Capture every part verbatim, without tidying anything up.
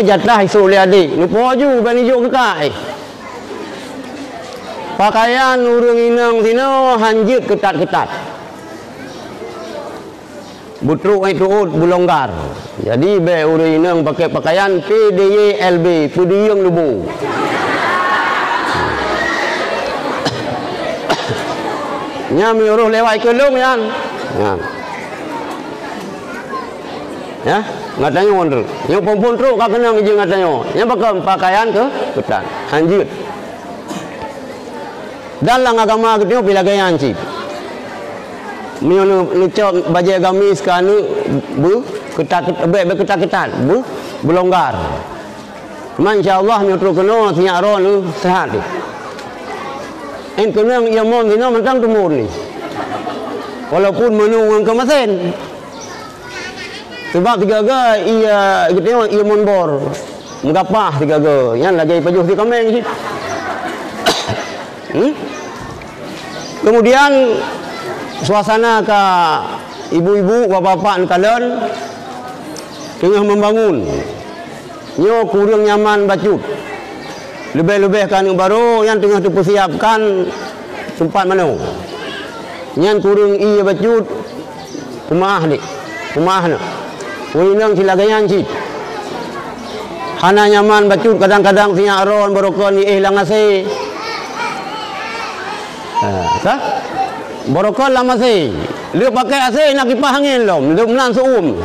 Jatah isôk lé adék, neupo ju ban ijok keu kah. Pakaian ureuëng inong sinoe han jeuet keutat-keutat. Beutrok ék tuôt beulonggar. Jadi bék ureuëng inong pakai pakaian P D Y L B, peudiyeueng lubo. Nyan meunyoe roh lewat keu lôn nyan. Nyan. Ya, gata nyoe trok. Nyoe phon-phon trok ka keunong ijeuet gata nyoe. Nyan pakon pakaian keu keutat. Han jeuet. Dan lam agama geutanyoe pih lagée nyan cit. Meunyoe neu-, neucok bajée gamis keu aneuëk beu keutat, bék, bék keutat-keutat, beu beulonggar. Cuma insya Allah nyoe trok keunoe sinyak droeneuh seuhat. Én keunong ié mon sinoe mantong teumon ni. Walaupun meunung ngon keumasen. Sabab sigaga ié geutanyoe ié mon bor. Meugapah sigaga. Nyan lagée pajoh si kaméng cit. Hmm? Kemudian suasana ka ibu-ibu, bapak-bapak neukalon teungoh membangun. Nyoe kureueng nyaman bacut. Leubeh-leubeh keu aneuëk barô nyang teungoh teupeusiapkan teumpat manoe. Nyan kureueng ié bacut, peumaah deh, peumaah na. Ureuëng inong cit lagée nyan cit. Hana nyaman bacut kadang-kadang sinyak droeneuh barokon ié lam asé. Ha, ka? Barokon lam asé. Lheueh pakai asé na kipah angén lom, lom nan seuuem.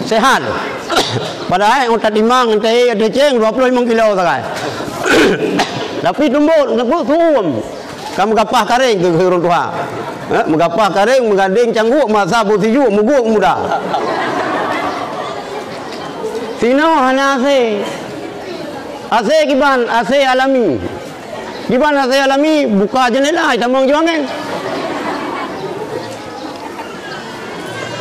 Sehat. Padahai utak timang, teuh, teuh ceng dua puluh lima kilo sagai. Tapi tumbok, tumbok seuuem. Ka meugapah karéng keu ureuëng tuha. Ha? Meugapah karéng, meugadeng cangguek, masa beusijuek, meuguek muda. Sinoe hana asé. Asé kiban, asé alami. Kiban asé alami, buka jeundela, itamong juangan.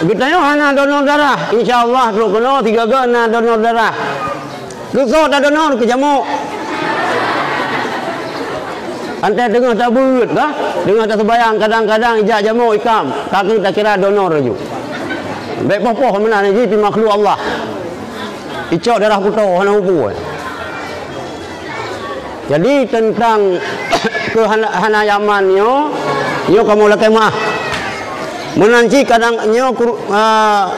Geutanyoe hana donor darah. Insya Allah, trok keunoe sigaga na donor darah. Keu soe tadonor? Keu jamok. Antai teungoh tabeuet kah? Teungoh taseubayang, kadang-kadang ijak jamok ikam. Ka keuh takira donor laju. Bék poh-poh meunan jih pih makhluk Allah. Icok darah kuto hana hubungan. Jadi teuntang keuhana-, hana nyaman nyoe, nyoe kamoe lakée meuáh. Meunan cit kadang nyoe kuru-, a,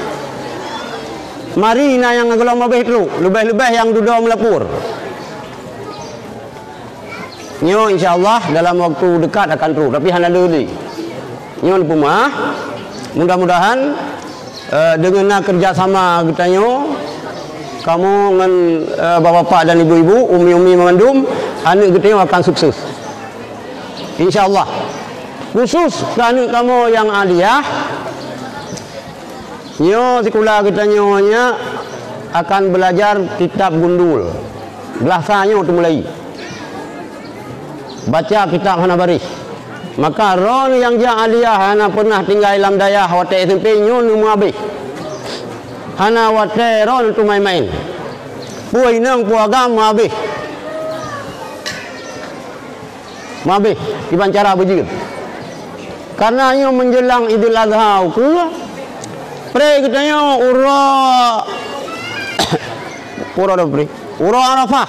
mari na nyang geulom abéh trok, leubeh-leubeh nyang dudoe meulapor. Nyoe insya Allah dalam waktu dekat akan trok, tapi hana lé lé. Nyoe neupeumaah, mudah-mudahan Eh, deungon na keureuja sama geutanyoe, kamoe ngon, eh, bapak-bapak dan ibu-ibu, umi-umi mandum, aneuëk geutanyoe akan sukses. Insya Allah. Khusus keu aneuëk kamoe nyang aliyah, nyoe sikula geutanyoe nyan akan beulajar kitab gundul. Beulasa nyoe teumulai. Baca kitab hana baréh. Maka droeneuh nyang jak aliyah hana peunah tinggai lam dayah watée S M P nyoe neumeuabéh. Hana watée droeneuh tu maén-maén. Peue inong peue agam meuabéh. Meuabéh kiban cara beujeuet. Karena nyoe meunjeulang Idul Adha ukeue, pré geutanyoe uroe, uroe dua pré, uroe Arafah.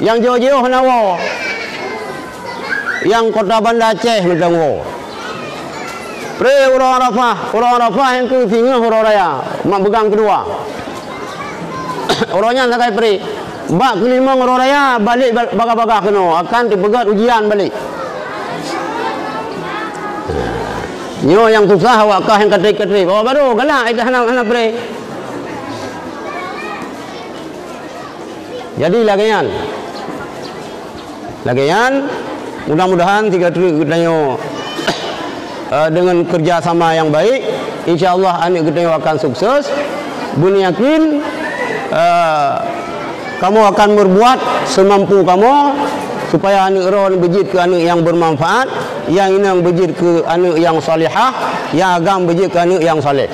Nyang jiôh-jiôh hana woe. Nyang kota Banda Aceh mantong woe. Pré uroe Arafah, uroe Arafah nyang keu singoh uroe raya, mak beugang keudua. Uroe nyan sagai pré. Bak keulimong uroe raya, balek ba-, bagah-bagah keunoe, akan teupeugét ujian balek. Nyoe nyang susah awak kah nyang katrép-katrép. Awak barô galak, hana, hana pré. Jadi lagée nyan. Lagée nyan, mudah-mudahan tiga treuk geutanyoe, eh, deungon keureuja sama nyang baik, insya Allah aneuëk geutanyoe akan sukses. Beuyakin, eh, kamoe akan meurbuat seumampu kamoe supaya aneuëk droeneuh beujeuet keu aneuëk nyang beumanfaat, nyang inong beujeuet keu aneuëk nyang salihah, nyang agam beujeuet keu aneuëk nyang saleh.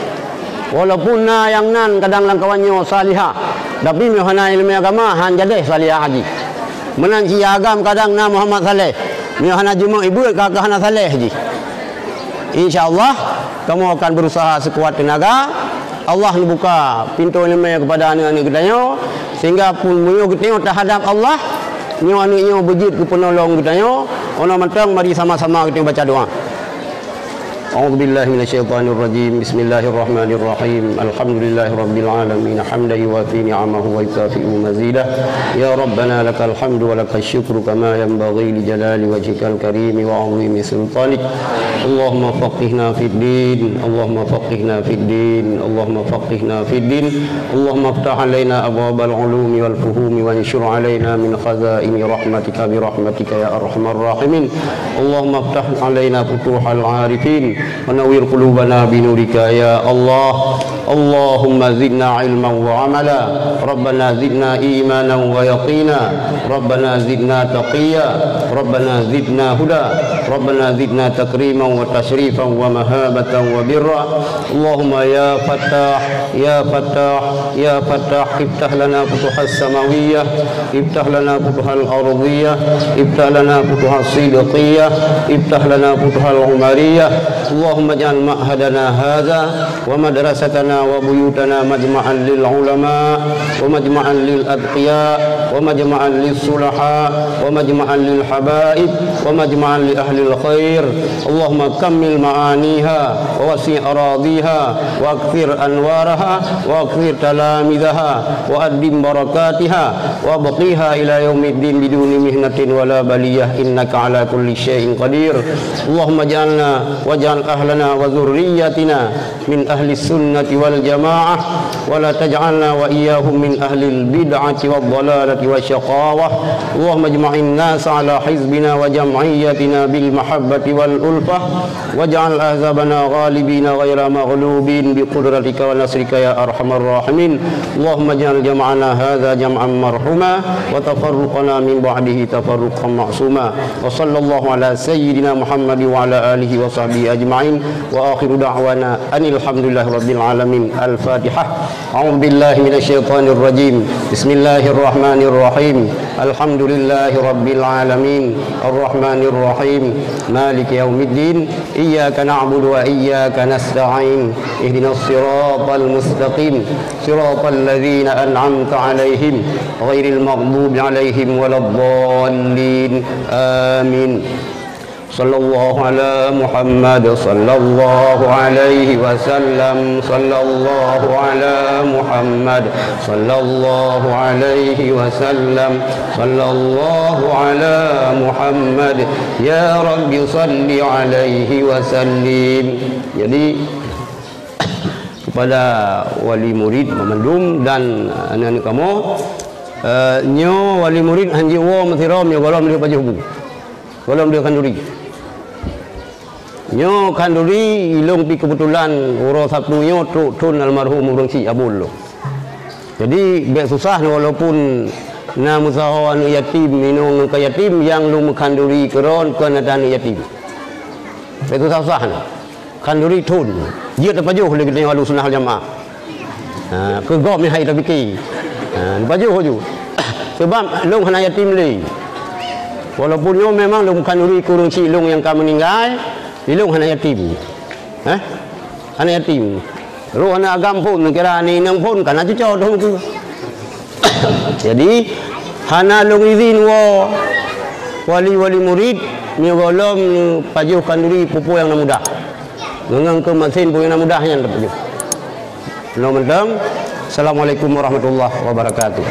Walaupun na nyang nan kadang lam kawan nyoe salihah, tapi meunyoe hana iéleumé agama, han jadeh salihah jih. Meunan cit nyang agam kadang na Muhammad Saleh, meunyoe hana jeumoe ibuet ka, ka hana saleh jih. Insya Allah, kamoe akan berusaha sekuat tenaga Allah neubuka pintoe leumé keupada aneuëk-aneuëk geutanyoe, sehingga pun meunyoe geutanyoe tahadab Allah, nyoe aneuëk nyoe beujeuet keu peunolong geutanyoe. Óh noe mantong mari sama-sama geutanyoe baca doa. أعوذ بالله من الشيطان الرجيم. بسم الله الرحمن الرحيم. الحمد لله رب العالمين، حمدا يوافي نعمه ويكافئ مزيده. يا ربنا لك الحمد ولك الشكر كما ينبغي لجلال وجهك الكريم وعظيم سلطانك. اللهم فقهنا في الدين، اللهم فقهنا في الدين، اللهم فقهنا في الدين. اللهم افتح علينا أبواب العلوم والفهوم وانشر علينا من خزائن رحمتك برحمتك يا أرحم الراحمين. اللهم افتح علينا فتوح العارفين ونور قلوبنا بنورك يا الله. اللهم زدنا علما وعملا. ربنا زدنا إيمانا ويقينا. ربنا زدنا تقيا. ربنا زدنا هدى. ربنا زدنا تكريما وتشريفا ومهابة وبرا. اللهم يا فتاح، يا فتاح، يا فتاح، افتح لنا فتوح السماوية، افتح لنا فتوح الأرضية، افتح لنا فتوح الصدقية، افتح لنا فتوح العمرية. اللهم اجعل معهدنا هذا ومدرستنا وبيوتنا مجمعا للعلماء ومجمعا للأتقياء ومجمعا للصلحاء ومجمعا للحبائب ومجمعا لأهل الخير. اللهم كمل معانيها ووسع أراضيها وأكثر أنوارها وأكثر تلامذها وأدم بركاتها وأبقيها إلى يوم الدين بدون محنة ولا بلية إنك على كل شيء قدير. اللهم اجعلنا واجعل أهلنا وذرياتنا من أهل السنة والجماعة، ولا تجعلنا وإياهم من أهل البدعة والضلالة والشقاوة. اللهم اجمع الناس على حزبنا وجمعيتنا بالمحبة والألفة، واجعل أحزابنا غالبين غير مغلوبين بقدرتك ونصرك يا أرحم الراحمين. اللهم اجعل جمعنا هذا جمعا مرحوما، وتفرقنا من بعده تفرقا معصوما. وصلى الله على سيدنا محمد وعلى آله وصحبه أجمعين. وآخر دعوانا أن الحمد لله رب العالمين. الفاتحة. أعوذ بالله من الشيطان الرجيم. بسم الله الرحمن الرحيم. الحمد لله رب العالمين. الرحمن الرحيم. مالك يوم الدين. إياك نعبد وإياك نستعين. اهدنا الصراط المستقيم. صراط الذين أنعمت عليهم غير المغضوب عليهم ولا الضالين. آمين. صلى الله على محمد، صلى الله عليه وسلم، صلى الله على محمد، صلى الله عليه وسلم، صلى الله على محمد. يا رب صل عليه وسلم. Jadi, kepada wali murid mandum dan aneuk-aneuk kamoe, eh, nyoe wali murid hanjeuet woe meusidroe meunyoe gohlom lheueh pajoh bu. Gohlom lheueh khanduri. Nyoe khanduri ilong pi keubeutulan uroe Sabtu nyoe trok thon almarhum ureueng chik Abul lôn. Jadi, bék susah walaupun na meusaho aneuk yatim, inong ngon ka yatim, nyang lôn meukhanduri keudroe kon ata aneuk yatim. Bék susah-susah nyoe. Khanduri thon. Jeuet tapajoh lé geutanyoe Ahlussunnah wal Jamaah. Ha, keu gob meuhai tapike. Ha, neupajoh ju. Sabab lôn hana yatim lé. Walaupun nyoe memang lôn khanduri keu ureueng chik lôn nyang ka meuninggai, ilong hana yatim. Hah? Hana yatim. Roh hana agam phon, neukira aneuk inong phon, kana cuco doh muka. Jadi, hana lôn izin woe wali-wali murid, meunyoe gohlom neupajoh khanduri peue-peue nyang na mudah. Ngon keu masin peue nyang na mudah nyan tapajoh. Lôn mantong. Assalamualaikum warahmatullahi wabarakatuh.